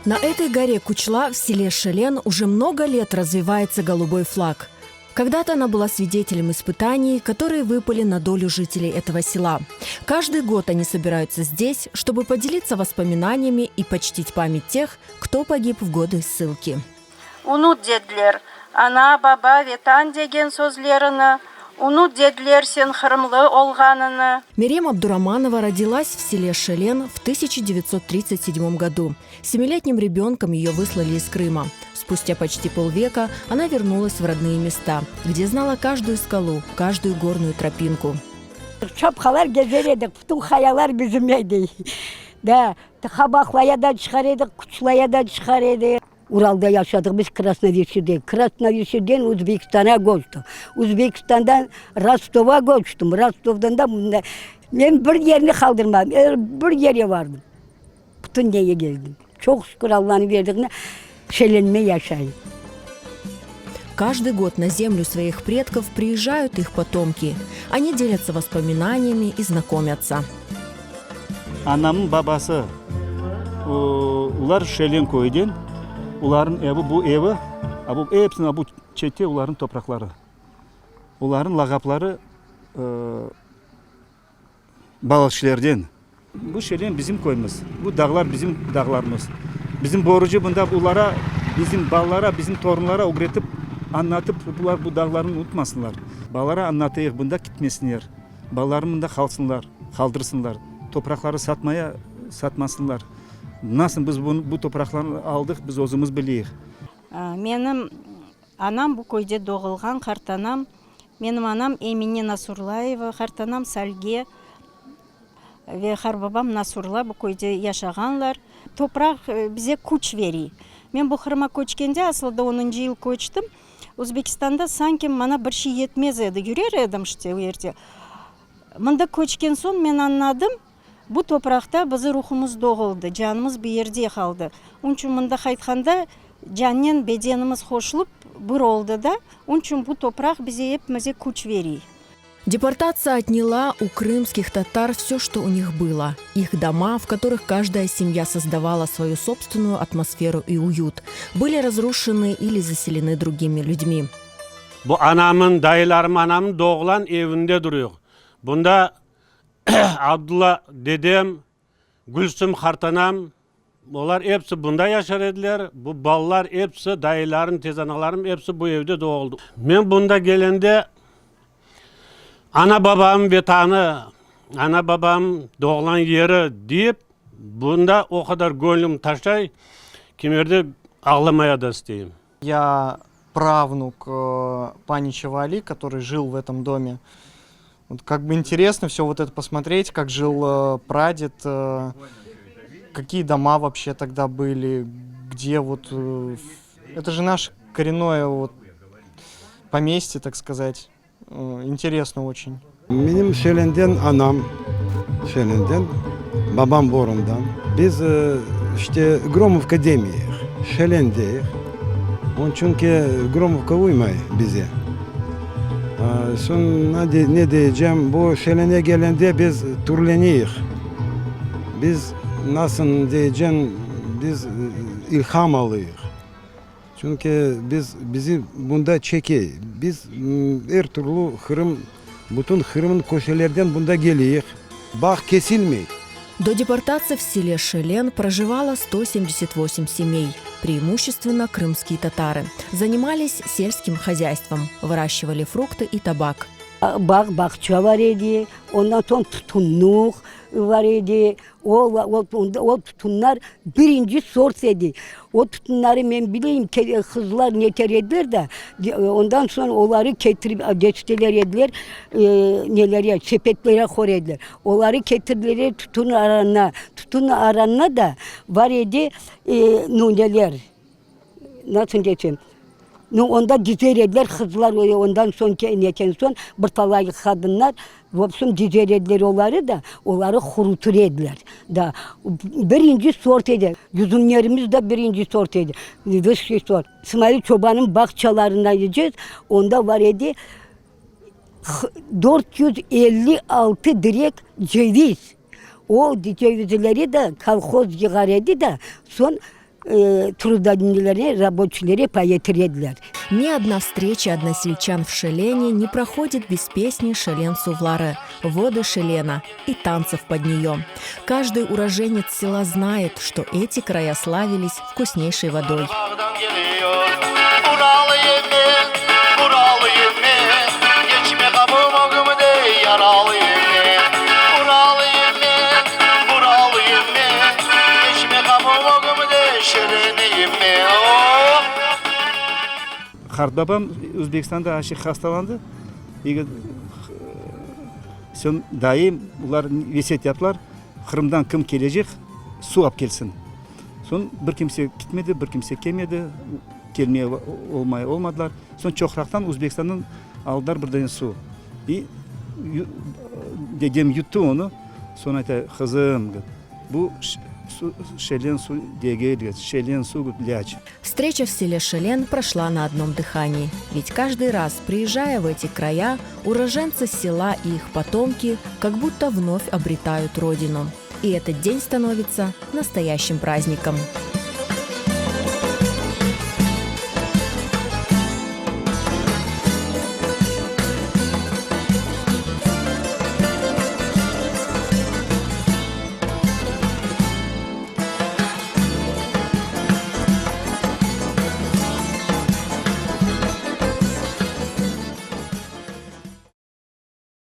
На этой горе Кучла в селе Шелен уже много лет развевается голубой флаг. Когда-то она была свидетелем испытаний, которые выпали на долю жителей этого села. Каждый год они собираются здесь, чтобы поделиться воспоминаниями и почтить память тех, кто погиб в годы ссылки. Unut dediler, ana, baba, Vetan degen sözlerini, unut dediler sen qırımlı olğanıñnı. Мерем Абдураманова родилась в селе Шелен в 1937 году. Семилетним ребенком ее выслали из Крыма. Спустя почти полвека она вернулась в родные места, где знала каждую скалу, каждую горную тропинку. Çapqalar kezer edik, bütün qayalar bizim edi. Da, Qabaqlaya da çıqar edik, Quçlaya da çıqar edik. Uralda yaşadıq biz Krasnovişede. Krasnovişeden Özbekistanğa köçtik. Özbekistandan Rostovğa köçtim. Rostovdan da mında. Men bir yerni qaldırmadım, er bir yerge bardım. Bütün nege gezdim. Çoq şükür Allanıñ berdigine şelenmey yaşayım. Каждый год на землю своих предков приезжают их потомки. Они делятся воспоминаниями и знакомятся. Anamnıñ babası, olar Şelen köyden, olarnıñ evi, bu evi, a bu episiniñ bu çette olarnıñ topraqları. Olarnıñ lağapları balıqçılarden. Bu Şelen bizim köyümiz, bu dağlar bizim dağlarımız. Bizim borucı bunda olara, bizim balalara, bizim torunlara ögretip, añlatıp, bular bu dağlarnı unutmasınlar. Balalara añlatayıq, bunda kitmesinler. Balalarını mında qalsınlar, qaldırsınlar. Topraqları satmaya, satmasınlar. Nasıl biz bunı, bu topraqlarnı aldıq, biz özümiz bileyik. Menim anam bu köyde doğulğan, qartanam, menim anam Emine Nasurlayeva, qartanam Salge ve qarbabam Nasurla bu köyde yaşağanlar. Topraq bize küç bere. Men bu Qırıma köçkende, asılında onıncı yıl köçtim, Özbekistanda sanki maña bir şey yetmez edi, yürer edim işte o yerde. Mında köçken soñ men añladım, bu topraqta bizi ruhumız doğuldı, canımız bu yerde qaldı. Onıñ içün mında qaytqanda cannen bedenimiz qoşulıp bir oldı da, onıñ içün bu topraq bize epimize küç bere. Депортация отняла у крымских татар все, что у них было. Их дома, в которых каждая семья создавала свою собственную атмосферу и уют, были разрушены или заселены другими людьми. Bu anamnıñ, dayılarım, anamnıñ doğğlan evinde duruyoq. Bunda Abdulla dedem, Gülsüm qartanam, olar episi bunda yaşar ediler. Bu balalar episi, dayılarım, tezanalarım episi bu evde doğuldı. Men bunda kelende ana-babam Vetanı, ana-babam doğğlan yeri deyip, bunda o qadar göñlüm taşay, kimerde ağlamaya da isteyim. Ya pravnuk Паничева Али, который жил в этом доме. Вот как бы интересно все вот это посмотреть, как жил прадед, какие дома вообще тогда были, где вот... Это же наше коренное вот поместье, так сказать. Интересно очень. Menim Şelenden anam, Şelenden, babam Borundan. Biz işte Gromovka demeyik, Şelen deyik. Onıñ içün ki Gromovka uymay bize. Soñ ne deycem, bu Şelene kelende biz türleneyik. Biz, nasıl deycem, biz ilham alıyıq. Çünki biz, bizi bunda çeke. Biz er türlü Qırım, bütün Qırımnıñ köşelerden bunda keleyik. Bağ kesilmey. До депортации в селе Шелен проживало 178 семей, преимущественно крымские татары. Занимались сельским хозяйством, выращивали фрукты и табак. Bağ, bağça bar edi, ondan soñ tutunluq bar edi. O, o tutunlar birinci sort edi. O tutunları men bileyim, qızlar neter ediler da, ondan soñ oları ketirip desteler ediler, nelere, sepetlere qor ediler. Oları ketirdiler tutun aranına. Tutun aranına da bar edi nuneler, nasıl desem, nu, onda dizer ediler qızlar, ondan soñ neten soñ bir talay qadınlar, vobşem, dizer ediler oları da, oları qurutur ediler. Da, birinci sort edi. Yüzümlerimiz de birinci sort edi, vısşiy sort. İsmail çobanıñ bağçalarına gideceğiz, onda bar edi 456 direk ceviz. O cevizleri de kolhoz yığar edi de, soñ. Trudodnilerine, raboçilere pay etire ediler. Ни одна встреча односельчан в Шелене не проходит без песни «Шелен сувлары», «Воды Шелена» и танцев под нее. Каждый уроженец села знает, что эти края славились вкуснейшей водой. Qartbabam Özbekistanda aşıq hastalandı. Soñ dayım, olar vesiyet yaptılar, Qırımdan kim kelecek, suv alıp kelsin. Soñ bir kimse ketmedi, bir kimse kelmedi, kelmey olmay olmadılar. Soñ çoqraqtan Özbekistandan aldılar bir dane suv. İ dedem yuttı onı, soñ ayta, Qızım, bu şelen suv degil, şelen suv ilâc. Встреча в селе Шелен прошла на одном дыхании. Ведь каждый раз, приезжая в эти края, уроженцы села и их потомки как будто вновь обретают родину. И этот день становится настоящим праздником.